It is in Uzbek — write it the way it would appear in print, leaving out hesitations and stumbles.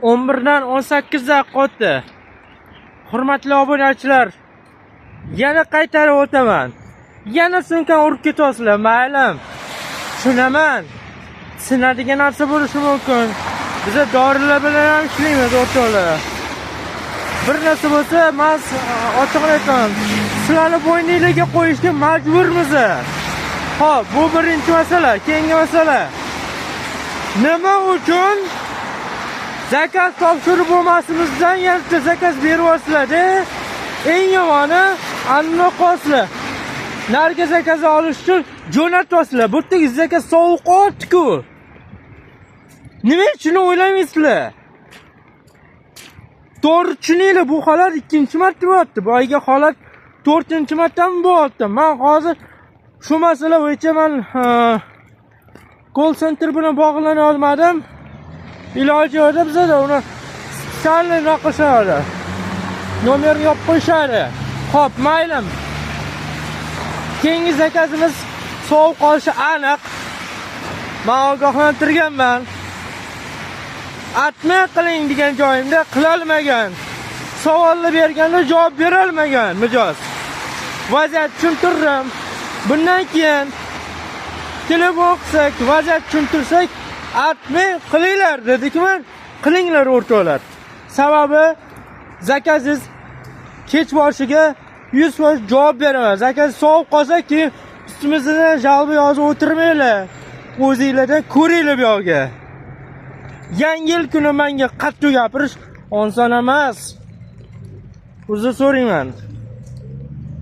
11 dan 18 daqiqa o'tdi. Hurmatli obunachilar, yana qaytarib o'taman. Yana sumkani urib ketyapsizlar, mayli. Tushunaman. Sinadigan narsa bo'lishi mumkin. Biza dorilar bilan ham ishlaymiz, o'rtoqlar. Bir narsa bo'lsa, man ochig'ini aytaman. Sizlarni bo'yninglarga qo'yishga majburmiz. Xo'p, bu birinchi masala. Keyingi masala. Nima uchun заказ topshirib bo'lmasimizdan yana заказ beryapsizlar-da? Eng yomoni aniq. Narigi заказ olish uchun jo'natyapsizlar. Bu yerdagi заказ sovuq qolyapti-ku. Nima uchun o'ylamaysizlar? To'g'ri tushuninglar, bu holat ikkinchi marta bo'lyapti. Boyagi holat to'rtinchi martami bo'lyapti. Man hozir shu masala bo'yicha man колл-центр bilan bog'lana olmadim. Iloji yo'qda, bizada uni специально nima qilishadi. Nomerni yopib qo'yishadi. Xo'p, mayli. Keyingi заказ imiz sovib qolishi aniq. Men ogohlantirganman. Отмена qiling degan joyimda qilolmagan. Savolni berganda javob berolmagan mijoz. Vaziyat tushuntirdim. Bundan keyin telefon qilsak, vaziyat tushuntirsak, отмена qilinglar dedikmi? Qilinglar, o'rtoqlar. Sababi заказ ingiz kech borishiga 100% javob beraman. Заказ sovib qolsa, keyin ustimizdan жалоба yozib o'tirmanglar. O'zinglardan ko'ringlar bu yoqga. Yangi yil kuni menga qattiq gapirish oson emas. Uzr so'rayman.